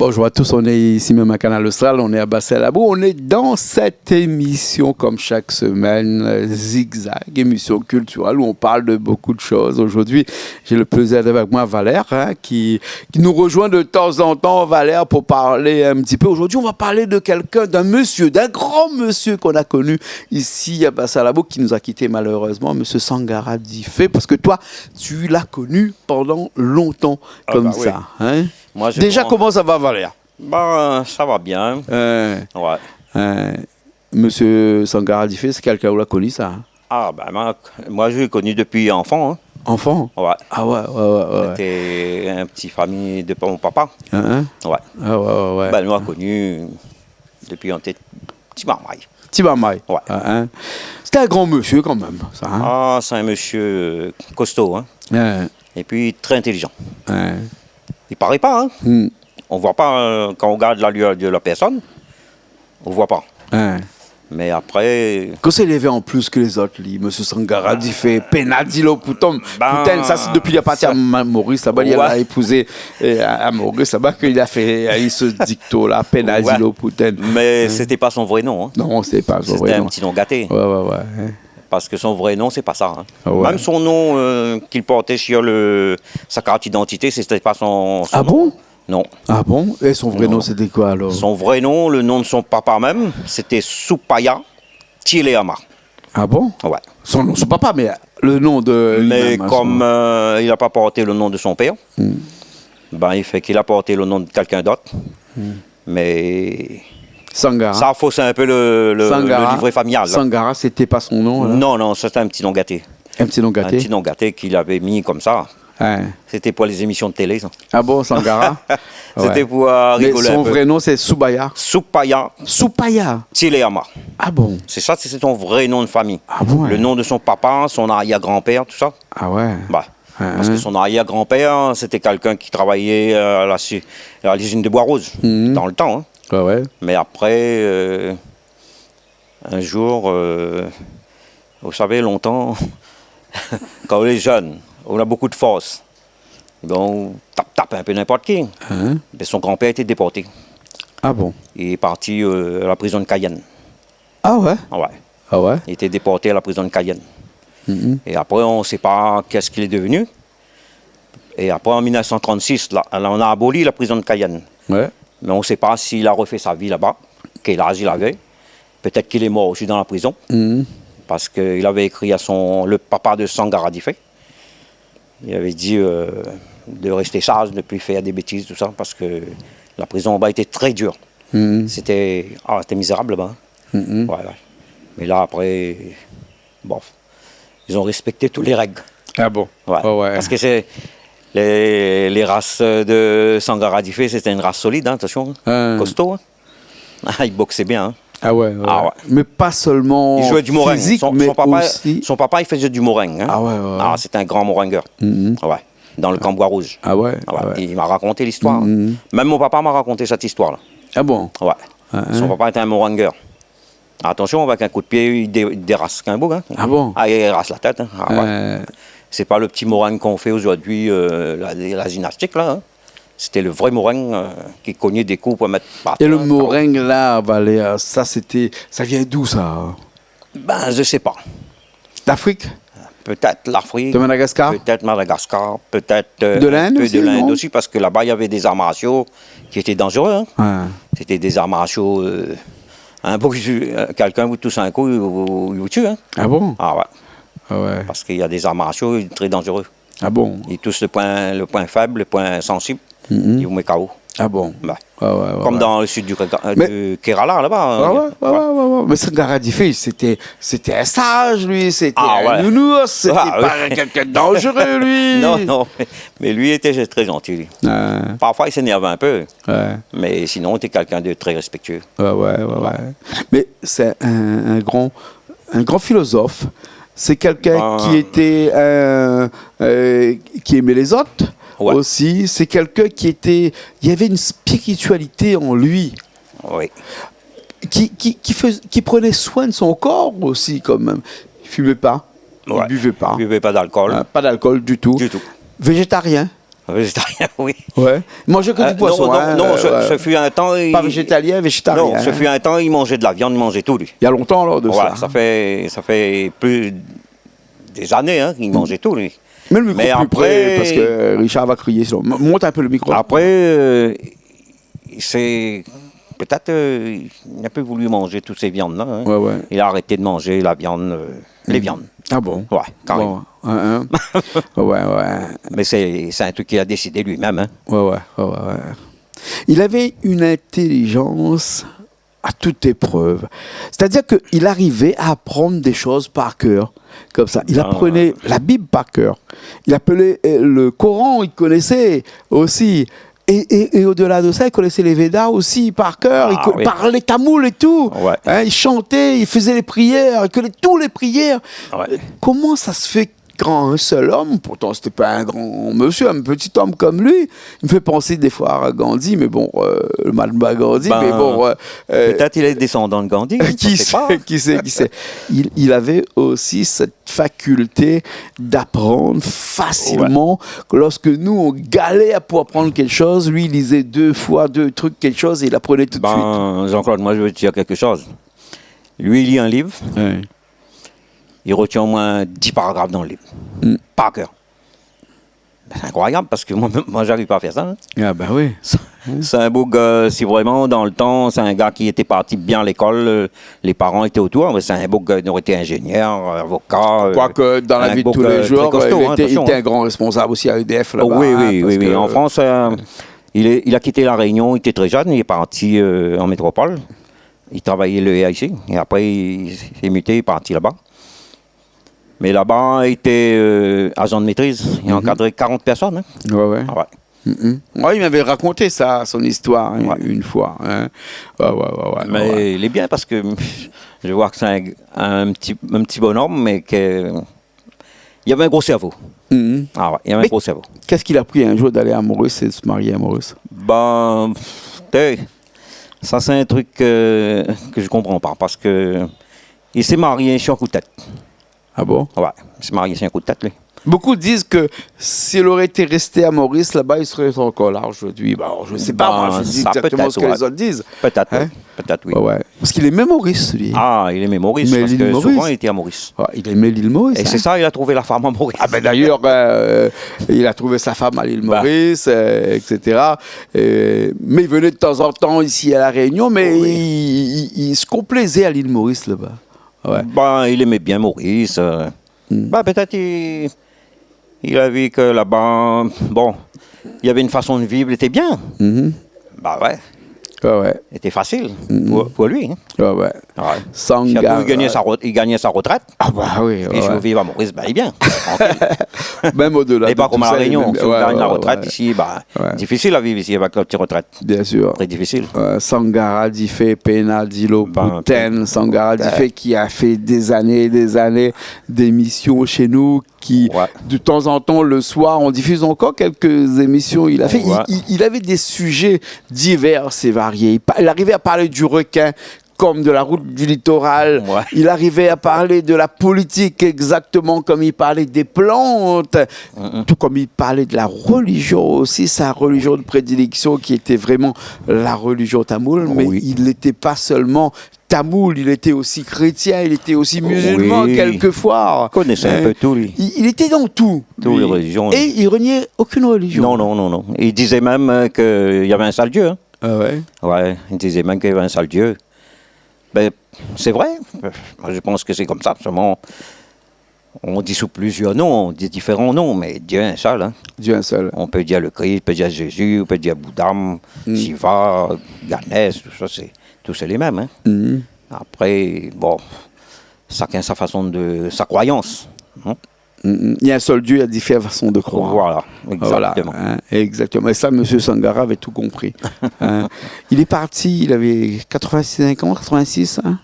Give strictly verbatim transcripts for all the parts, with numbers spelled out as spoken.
Bonjour à tous, on est ici même à Kanal Austral, on est à Bassin Labou, on est dans cette émission comme chaque semaine, euh, Zigzag, émission culturelle où on parle de beaucoup de choses. Aujourd'hui, j'ai le plaisir d'avoir avec moi Valère, hein, qui, qui nous rejoint de temps en temps, Valère, pour parler un petit peu. Aujourd'hui, on va parler de quelqu'un, d'un monsieur, d'un grand monsieur qu'on a connu ici à Bassin Labou, qui nous a quittés malheureusement, monsieur Sangara Difé, parce que toi, tu l'as connu pendant longtemps. Ah comme bah oui. Ça, hein. Moi, je Déjà, commence comment ça va, Valère ? Bah, ça va bien. Euh, Ouais. Euh, monsieur Sangara Difé, c'est quelqu'un ou la connu, ça, hein ? Ah, bah, moi, moi, je l'ai connu depuis enfant, hein. Enfant ? Ouais. Ah ouais, ouais, ouais, ouais. C'était un petit famille de mon papa. Hein, hein ? Ouais. Ah ouais, ouais, ouais. Ben, nous l'a connu depuis on était ti marmay. Ti marmay. Ouais. Hein, hein. C'était un grand monsieur quand même, ça, hein ? Ah, c'est un monsieur costaud, hein. Hein. Et puis très intelligent. Hein. Il paraît pas, hein. Hmm. On voit pas, euh, quand on regarde la lueur de la personne, on voit pas. Hein. Mais après Kosa li lavé an plis ke lézot, li, monsieur Sangara Difé, pena dilo pou tonm. Ben, Poutèn, sa sé dopi li la parti sa a Ma-, Maurice, laba, li la Ouais. épouzé, euh, a, a Maurice, laba, ke li la fé, euh, se dikto la, pena Ouais. dilo pou tonm. Mais Hein ? C'était pas son vrai nom, hein. Non, c'était pas son vrai nom. C'était un petit nom gâté. Ouais, ouais, ouais, hein. Parce que son vrai nom, c'est pas ça, hein. Ah ouais. Même son nom, euh, qu'il portait sur le, sa carte d'identité, c'était pas son, son Ah nom. Bon ? Non. Ah bon ? Et son vrai Non. nom, c'était quoi alors ? Son vrai nom, le nom de son papa même, c'était Soupaya Tiléama. Ah bon ? Ouais. Son nom, son papa, mais le nom de lui-même, Mais hein, comme, son euh, il a pas porté le nom de son père, Hmm. ben, il fait qu'il a porté le nom de quelqu'un d'autre. Hmm. Mais Sangara. Ça fausse un peu le, le, Sangara. Le livret familial, là. Sangara, c'était pas son nom, là ? Non, non, c'était un petit nom gâté. Un petit nom gâté ? Un petit nom gâté qu'il avait mis comme ça. Ouais. C'était pour les émissions de télé, ça. Ah bon, Sangara ? C'était Ouais. pour, euh, Mais rigoler un peu. Son vrai nom, c'est Soubaya. Soupaya. Soupaya. Tiléama. Ah bon ? C'est ça, c'est son vrai nom de famille. Ah ouais. Le nom de son papa, son arrière-grand-père, tout ça. Ah ouais. Bah, Hein, parce que hein. Son arrière-grand-père, c'était quelqu'un qui travaillait, euh, à la su-, à l'usine de Bois-Rose, Mhm. dans le temps, hein. Ouais, ouais. Mais après, euh, un jour, euh, vous savez, longtemps, quand on est jeune, on a beaucoup de force. Donc, on tape, tape un peu n'importe qui. Hein ? Mais son grand-père était déporté. Ah bon ? Il est parti, euh, à la prison de Cayenne. Ah ouais ? Ah ouais. Ah ouais ? Il était déporté à la prison de Cayenne. Mhm. Et après, on sait pas qu'est-ce qu'il est devenu. Et après, en mille neuf cent trente-six, là, là, on a aboli la prison de Cayenne. Ouais. Mais on sait pas s'il a refait sa vie là-bas, quel âge il avait. Peut-être qu'il est mort aussi dans la prison, Mhm. parce qu'il avait écrit à son, le papa de Sangara Difé. Il avait dit, euh, de rester sage, de plus faire des bêtises, tout ça, parce que la prison là-bas était très dure. Mhm. C'était, ah, c'était misérable là-bas, hein. Mhm. Ouais, ouais. Mais là, après, bon, ils ont respecté toutes les règles. Ah bon ? Ouais. Ah ouais. Parce que c'est les, les races de Sangara Difé, c'était une race solide, hein, attention, hein. Hein. Costaud, hein. Ah, il boxait bien, hein. Ah ouais, ouais, Ah ouais. ouais. Mais pas seulement Il jouait du morin. physique, Son, mais son papa, aussi son papa, il faisait du morin, hein. Ah ouais, ouais, ouais. Ah, c'était un grand moringueur. Mhm. Ouais. Dans le camp Bois-Rouge. Ah ouais, Ah ouais. ouais. Il m'a raconté l'histoire. Mhm. Même mon papa m'a raconté cette histoire-là. Ah bon ? Ouais. Ah, Son hein. papa était un moringueur. Attention, avec un coup de pied, il dé-, il dérasse un bout, hein. Ah bon ? Ah, il dérasse la tête, hein. Ah ouais. Euh. C'est pas le petit morin qu'on fait aujourd'hui, euh, la, la gymnastique, là, hein. C'était le vrai morin, euh, qui cognait des coups pour mettre par terre, Et le K O. morin, là, Valère, ça, c'était, ça vient d'où, ça ? Ben, je sais pas. D'Afrique ? Peut-être l'Afrique, De Madagascar ? peut-être Madagascar, peut-être, euh, De un l'Inde peu aussi, de l'Inde non ? aussi, parce que là-bas, il y avait des arts martiaux qui étaient dangereux, hein. Ouais. C'était des arts martiaux, euh, un peu, euh, quelqu'un vous touche un coup, il vous, il vous tue, hein. Ah bon ? Ah ouais. Ah ouais. Parce qu'il y a des arts martiaux très dangereux. Ah bon ? Ils touchent le point, le point faible, le point sensible, Mhm. ils vous mettent K O. Ah bon ? Ouais. Ouais, ouais, ouais, Comme ouais. dans le sud du Kéra-, euh, Mais du Kerala, là-bas, Ah hein. ouais, ouais, Ouais. ouais, ouais, ouais. Mais Sangara Difé, c'était, c'était un sage, lui, c'était Ah un ouais. nounours, c'était Ah pas ouais. quelqu'un de dangereux, lui. Non, non, mais, mais lui était très gentil, lui. Ouais. Parfois, il s'énervait un peu, Ouais. mais sinon, il était quelqu'un de très respectueux. Ouais, ouais, ouais, Ouais. ouais. Mais c'est un, un grand, un grand philosophe. C'est quelqu'un Ben. qui était, euh, euh, qui aimait les autres Ouais. aussi. C'est quelqu'un qui était, il y avait une spiritualité en lui. Oui. Qui, qui, qui fais-, qui prenait soin de son corps aussi, quand même. Il fumait pas, il Ouais. buvait pas. Il buvait pas d'alcool. Hein, pas d'alcool du tout. Du tout. Végétarien. Vézétarien, oui. Ouais. I manz ke du poison, non, hein, non, euh, ce, ouais. Ce fut un temps, il... Pas végétalien, végétarien, hein. Non, ce fut un temps, il mangeait de la viande, il mangeait tout, lui. Il y a longtemps, alors, de ça, hein. Ouais, ça fait, ça fait plus des années, hein, qu'il mangeait tout, lui. Mets le micro plus près, parce que Richard va crier, sinon. M-, monte un peu le micro. Mais après, après, euh, c'est peut-être, euh, il n'a plus voulu manger toutes ces viandes-là, hein. Ouais, ouais. Il a arrêté de manger la viande, euh, les viandes. Ah bon ? Ouais, carrément. Bon, hein, hein. Ouais, ouais. Mais c'est, c'est un truc qu'il a décidé lui-même, hein. Ouais, ouais, ouais, ouais, ouais. Il avait une intelligence à toute épreuve. C'est-à-dire qu'il arrivait à apprendre des choses par cœur, comme ça. Il apprenait la Bible par cœur. Il appelait, euh, le Coran, il connaissait aussi. Et, et, et au-delà de ça, il connaissait les Védas aussi par cœur. Ah oui. Il co-, parlait tamoul et tout. Ouais. Hein, il chantait, il faisait les prières, il connaît tous les prières. Ouais. Comment ça se fait quand un seul homme, pourtant c'était pas un grand monsieur, un petit homme comme lui, il me fait penser des fois à Gandhi, mais bon, euh, le Mahatma Gandhi, mais bon, euh, euh, peut-être il est descendant de Gandhi, hein, qui sait, qui sait, qui sait. Il, il avait aussi cette faculté d'apprendre facilement. Ouais. Lorsque nous, on galère pour apprendre quelque chose, lui, il lisait deux fois, deux trucs, quelque chose, et il apprenait tout de suite. Ben, Jean-Claude, moi, je veux te dire quelque chose. Lui, il lit un livre. Ouais. Il retient au moins dix paragraphes dans le livre, par cœur. Ben, c'est incroyable parce que moi, moi, j'arrive pas à faire ça, hein. Ah, ben oui. C'est, c'est un boug, euh, si vraiment dans le temps, c'est un gars qui était parti bien à l'école, euh, les parents étaient autour, mais c'est un boug, euh, il aurait été ingénieur, euh, avocat, euh, quoique dans la vie de tous les jours, très costaud, euh, il était, il était un grand responsable aussi à E D F là-bas, hein, parce que... Oui, oui, oui, oui. En France, euh, il est, il a quitté La Réunion, il était très jeune, il est parti, euh, en métropole. Il travaillait le R I C, et après, il s'est muté, il est parti là-bas. Mais là-bas, il était, euh, agent de maîtrise. Il a encadré quarante personnes, hein. Ouais, ouais. Ah ouais. Mm, mm. Ouais, il m'avait raconté ça, son histoire, hein, une fois, hein. Ouais, ouais, ouais, ouais, ouais. Mais il est bien parce que je vois que c'est un, un petit, un petit bonhomme, mais que il avait un gros cerveau. Mhm. Ah ouais, il avait un gros cerveau. Mais qu'est-ce qu'il a pris un jour d'aller à Maurice et de se marier à Maurice ? Ben, pff, té, ça c'est un truc, euh, que je comprends pas, parce que il s'est marié sur un coup de tête. Ah bon ? Ouais, il s'est marié sur un coup de tête, lui. Beaucoup disent que s'il aurait été resté à Maurice, là-bas, il serait encore là aujourd'hui. Bon, je sais pas, moi, je dis exactement ce que les autres disent. Ben, ça peut-être, ouais. Peut-être, oui. Hein ? Peut-être, oui. Ouais, ouais. Parce qu'il aimait Maurice, lui. Ah, il aimait Maurice, parce que souvent, il était à Maurice. Ouais, il aimait l'île Maurice, hein. Et c'est ça, il a trouvé la femme à Maurice. Ah ben, d'ailleurs, euh, il a trouvé sa femme à l'île Maurice, euh, et cetera. Euh, mais il venait de temps en temps ici à La Réunion, mais il, il, il se complaisait à l'île Maurice, là-bas. Ouais. Ben, il aimait bien Maurice, euh. Hmm. Ben, peut-être il, il a vu que là-bas, bon, il y avait une façon de vivre, il était bien. Mhm. Bah ouais. Ouais, ouais. C'était facile pour, pour lui, hein. Ouais, ouais. Ouais. Surtout, il gagnait sa re-, il gagnait sa retraite. Ah bah oui, ouais. Et si vous vivez à Maurice, bah, il est bien, tranquille. Même au-delà de tout ça, il est même, ouais, ouais, ouais. Et pas comme à La Réunion, si vous gagnez la retraite ici, bah, difficile à vivre ici avec la petite retraite. Bien sûr. Très difficile. Euh, Sangara Difé, Pena Dilo, Bouten, Sangara Difé, qui a fait des années et des années d'émissions chez nous, qui, de temps en temps, le soir, on diffuse encore quelques émissions. Il a fait, il, il, il avait des sujets divers et variés. Il pa-, il arrivait à parler du requin, comme de la route du littoral. Ouais. Il arrivait à parler de la politique exactement comme il parlait des plantes, tout comme il parlait de la religion aussi, sa religion de prédilection qui était vraiment la religion tamoule, mais il n'était pas seulement tamoul, il était aussi chrétien, il était aussi musulman quelquefois. Oui. Il connaissait un peu tout, lui. Hein ? Il, il était dans tout, lui. Toutes les religions, lui. Et il reniait aucune religion. Non, non, non, non. Il disait même, euh, qu'il y avait un seul Dieu, hein. Ah ouais ? Ouais, il disait même qu'il y avait un seul Dieu. Ben, c'est vrai. Euh, moi, je pense que c'est comme ça. Seulement, on dit sous plusieurs noms, on dit différents noms, mais Dieu un seul, hein. Dieu un seul. On peut dire le Christ, on peut dire Jésus, on peut dire Bouddha, Shiva, Ganesh, tout ça, c'est, tous c'est les mêmes, hein. Mhm. Après, bon, chacun sa façon de, sa croyance, hein. Mm, mm. Il y a un seul Dieu, il y a différentes façons de croire. Voilà, exactement. Voilà, hein, exactement. Et ça, monsieur Sangara avait tout compris. Hein. Il est parti, il avait quatre-vingt-cinq ans, quatre-vingt-six, hein ?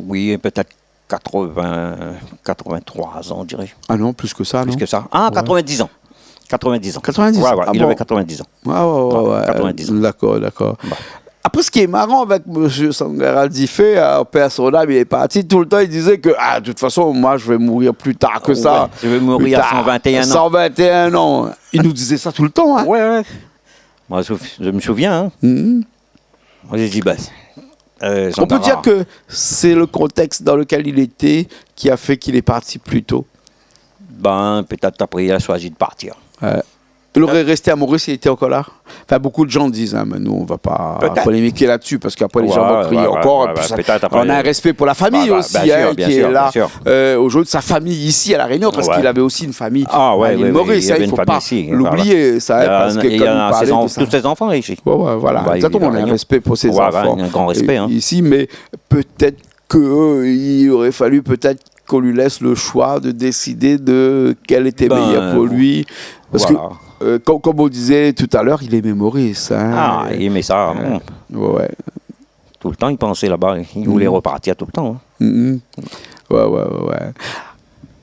Oui, peut-être quatre-vingts, quatre-vingt-trois ans, on dirait. Ah non, plus que ça, non ? Plus que ça. Ah, quatre-vingt-dix ans. Quatre-vingt-dix ans. Quatre-vingt-dix ? Ouais, ouais, il avait quatre-vingt-dix ans. Ah bon ? Ouais, ouais, ouais, ouais. Quatre-vingt-dix ans. D'accord, d'accord. Bon. Après, Ce qui est marrant avec Monsieur Sangara Difé, euh, père son âme, il est parti, tout le temps il disait que, ah, de toute façon, moi, je vais mourir plus tard que ça. Ouais, je vais mourir à cent vingt et un ans. Cent vingt et un ans. Il nous disait ça tout le temps, hein. Ouais, ouais. Moi, je, je me souviens, hein. Mhm. Moi, j'ai dit, bah, euh, On peut Sangara. dire que c'est le contexte dans lequel il était qui a fait qu'il est parti plus tôt. Ben, peut-être après, il a choisi de partir. Ouais. Il aurait resté à Maurice, il était encore là. Enfin, beaucoup de gens disent, hein, mais nous, on va pas Peut-être. polémiquer là-dessus, parce qu'après, les gens Ouais, vont crier ouais, encore. ouais, Et puis ouais, ça- peut-être après, on a un euh, respect pour la famille bah, bah, aussi, bien sûr, hein, bien qui sûr, est là bien sûr. euh, aujourd'hui, sa famille ici à La Réunion, parce Ouais. qu'il avait aussi une famille Ah, ouais, à l'île ouais, ouais, Maurice. il Hein, avait il une faut famille pas ici, voilà. l'oublier, ça, Il hein, a parce un- que il quand a il ses parlait en- de ça- tous ses enfants ici. Ouais, ouais, voilà, Bah, il exactement, vit on a dans un la respect pour ses Ouais, ouais, enfants. un grand respect, Et- hein. Ici, mais peut-être que, euh, il aurait fallu peut-être qu'on lui laisse le choix de décider de quel était Ben, meilleur pour lui. Parce voilà. que, euh, comme, comme on disait tout à l'heure, il aimait Maurice. Hein. Ah, il aimait ça. Euh, Hmm. ouais. Tout le temps, il pensait là-bas. Il voulait Mhm. repartir tout le temps, hein. Mhm. Ouais, ouais, ouais, ouais.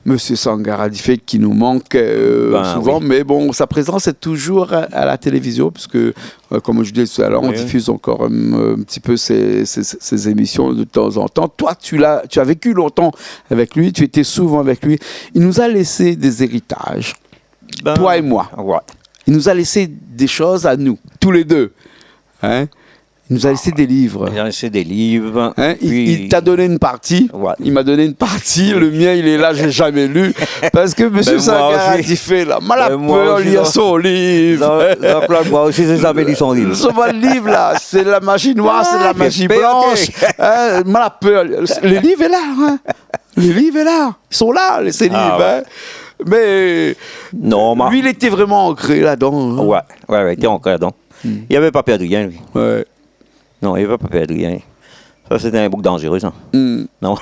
Monsieur Sangara Difé qui nous manque euh, Ben, souvent, oui. Mais bon, sa présence est toujours à, à la télévision, puisque, euh, comme je disais tout à l'heure, on Oui. Diffuse encore un, un petit peu ces, ces- ces émissions de temps en temps. Toi, tu, l'as, tu as vécu longtemps avec lui, tu étais souvent avec lui. Il nous a laissé des héritages, Ben, toi et moi. Ouais. Il nous a laissé des choses à nous, tous les deux. Hein ? Il nous a laissé des livres. Il a laissé des livres. Hein, il, puis- il t'a donné une partie, Ouais. il m'a donné une partie, le mien il est là, j'ai jamais lu. Parce que monsieur Ben, moi Sangara aussi. Difé là, moi la Ben, moi peur aussi, lire non. son livre. Donc, donc là, moi aussi, j'ai jamais lu son livre. Son livre là, c'est la magie noire, c'est Ah, la magie quel père, blanche. ok. Hein, moi la peur. Les livres est là, hein. Les livres est là, ils sont là, ces Ah, livres. ouais. Hein. Mais Non, ma- lui il était vraiment ancré là-dedans. Hein. Ouais, ouais, ouais, il était ancré là-dedans. Hmm. Il avait pas peur de rien, lui. Ouais. Non, il avait pas peur de rien. Ça, c'était un boug dangereux, ça. Hmm. Non.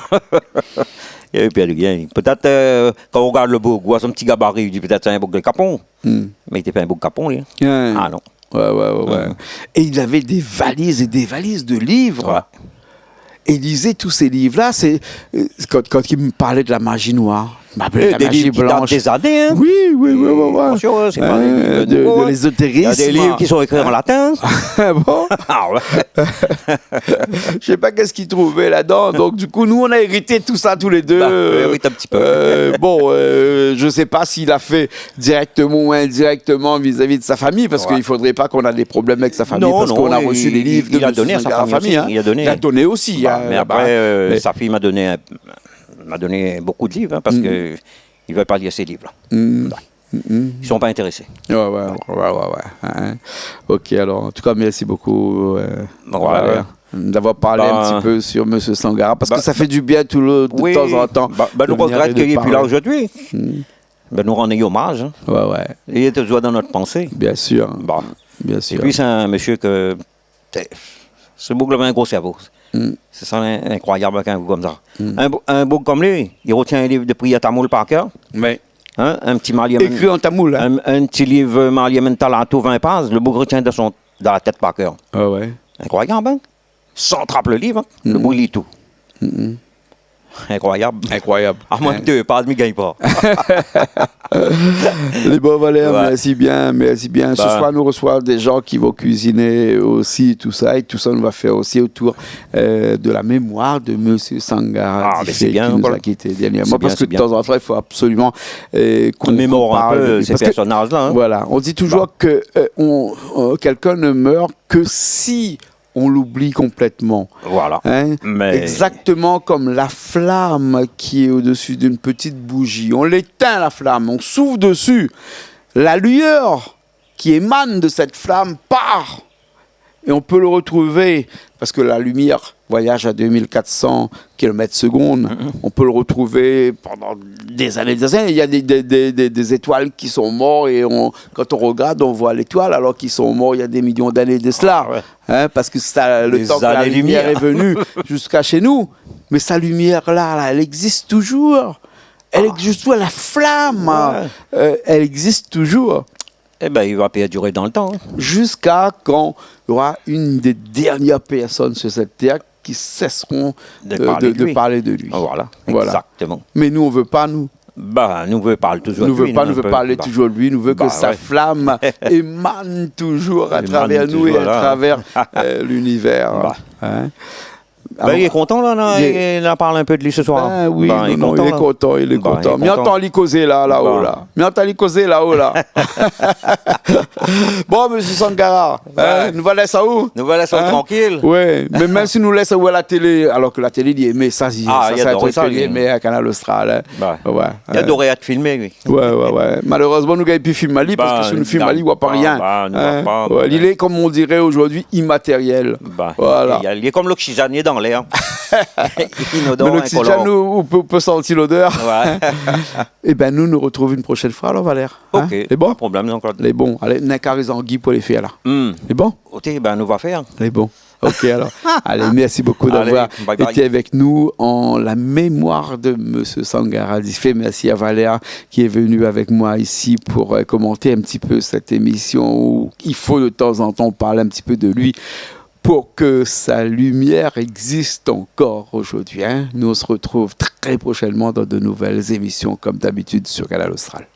Il avait peur de rien. Peut-être, euh, quand on regarde le boug, on voit son petit gabarit, il dit peut-être c'est un boug de Capon. Hmm. Mais il était pas un boug Capon, lui. Ouais. Ah non. Ouais, ouais, ouais, ouais. Hmm. Et il avait des valises et des valises de livres. Ouais. Et il lisait tous ces livres-là. C'est euh, quand, quand il me parlait de la magie noire, il m'appelait Et la des magie livres qui datent blanche. Des années, hein. Oui, oui, oui, oui, oui. Attention, hein, c'est pas Hein, des livres de, nouveaux, de hein. l'ésotérisme. Il y a des livres qui sont écrits en latin. Ah bon ? Ah ouais. Je sais pas qu'est-ce qu'il trouvait là-dedans. Donc, du coup, nous, on a hérité tout ça tous les deux. Bah, on hérite un petit peu. Euh, bon, euh, je sais pas s'il a fait directement ou indirectement vis-à-vis de sa famille, parce Ouais. qu'il faudrait pas qu'on a des problèmes avec sa famille, Non, parce non, qu'on a il- reçu les livres de il a monsieur donné à sa Sangara famille aussi. Famille, hein. Il a donné. Il a donné aussi. Bah, Hein, mais là-bas. après, euh, Mais- sa fille m'a donné, un- m'a donné beaucoup de livres, hein, parce Mm. que il veut pas lire ces livres-là. Mm. Ouais. Mm, mm. Ils sont pas intéressés. Ouais, ouais, ouais, ouais, ouais, hein. Ok, alors, en tout cas, merci beaucoup, euh, Voilà. Valère, d'avoir parlé Bah, un petit peu sur monsieur Sangara, parce bah, que ça fait du bien tout le, de Oui, temps en temps. Bah, bah, de nous venir et regrette de qu'il est plus là parler. Aujourd'hui. Mm. Ben, nous rendre hommage, hein. Ouais, ouais. Il est toujours dans notre pensée. Bien sûr. Bon. Bien Et sûr. Puis, c'est un monsieur que. Té, ce boug-là avait un gros cerveau. Mm. C'est ça, in- incroyable, avec un boug comme ça. Mm. Un, bou- un boug comme lui, il retient un livre de prière tamoul par cœur. Mais Hein, un petit Marley écrit en tamoul. Hein. Un, un petit livre Marley Mentalato, vingt pages, le boug retient dans, son, dans la tête par cœur. Ah ouais. Incroyable, hein ? Sans trape le livre, hein, le Mm. boug lit tout. Mm, mm. Incroyable. Incroyable. À moins Hein. de deux pages, mi gagne pas. Les bons valeurs, Ouais. Merci bien, merci bien. Ce Bah. Soir, nous reçoit des gens qui vont cuisiner aussi, tout ça, et tout ça, on va faire aussi autour euh, de la mémoire de monsieur Sangara Ah, mais Difé c'est bien, qui nous voilà. a quittés dernièrement. C'est bien, Parce que c'est de bien. Temps en temps, il faut absolument euh, qu'on On mémore qu'on un parle de peu lui. ces Parce que- personnages-là, hein. Voilà, on dit toujours que euh, on- euh, quelqu'un ne meurt que si on l'oublie complètement. Voilà. Hein ? Mais- Exactement comme la flamme qui est au-dessus d'une petite bougie. On l'éteint la flamme, on souffle dessus. La lueur qui émane de cette flamme part. Et on peut le retrouver, parce que la lumière voyage à deux mille quatre cents kilomètres secondes. On peut le retrouver pendant des années, des années. Il y a des, des- des- des- des étoiles qui sont mortes et on, quand on regarde, on voit l'étoile, alors qu'ils sont morts il y a des millions d'années de cela. Ah ouais. Hein, parce que ça, le Des temps que la lumière années-lumière. Est venue jusqu'à chez nous. Mais sa lumière-là, là, elle existe toujours. Elle existe toujours, la flamme, Ouais. euh, elle existe toujours. Eh ben, il va perdurer dans le temps, hein. Jusqu'à quand il y aura une des dernières personnes sur cette terre qui cesseront De de, parler de- de de lui. parler de lui. Voilà, Voilà. Exactement. Mais nous, on veut pas, nous. Ba, nou vé parl toujour de li, nou, nou vé parl toujour de li, nou vé ke sa flam émane toujour a travèr nou é a travèr, euh, l'univèr. Ba. Hein ? Ba, li lé kontan la, nou la parl in pé de li se soir. Ba oui, non, non, li lé kontan, li lé kontan. Mi antann li kozé la, laba la. Mi antann li kozé laba la. Bon, mésyé Sangara, hein, nou va lès aou. Nou va lès aou trankil. Ouais, mé mèm si nou lès aou a la télé, alor ke la télé, li èm sa, li, sa sé in trik ke li èm, hein, Kanal Austral, hein. Ouais. Li ador filmé, li. Ouais, ouais, ouais. Malérèzman, nou gingn pi film ali, parske si nou film ali, nou voi pa rien. Ba, nou voi pa, nou voi pa. Ouais, li lé, konm on diré zordi, imatérièl. Voilà. Li lé konm l'oksizèn, li lé dan lèr. Mé l'oksizèn, ou, ou pé, ou pé santi lodèr. Ouais. Eh ben, nou, nou retrouv in proshèn foi, alor, Valère. Hein ? OK, pa de problèm, Jean-Claude. Lé bon. Alé, nou kari zangi pou lé fé la. Hmm. Lé bon ? OK, ben, nou va fèr. Lé bon. OK, alor. Allez, merci beaucoup d'avoir été avec nous en la mémoire de Monsieur Sangara Difé. Merci à Valère qui est venu avec moi ici pour, euh, commenter un petit peu cette émission où il faut de temps en temps parler un petit peu de lui pour que sa lumière existe encore aujourd'hui, hein. Nous, on se retrouve très prochainement dans de nouvelles émissions, comme d'habitude, sur Kanal Austral.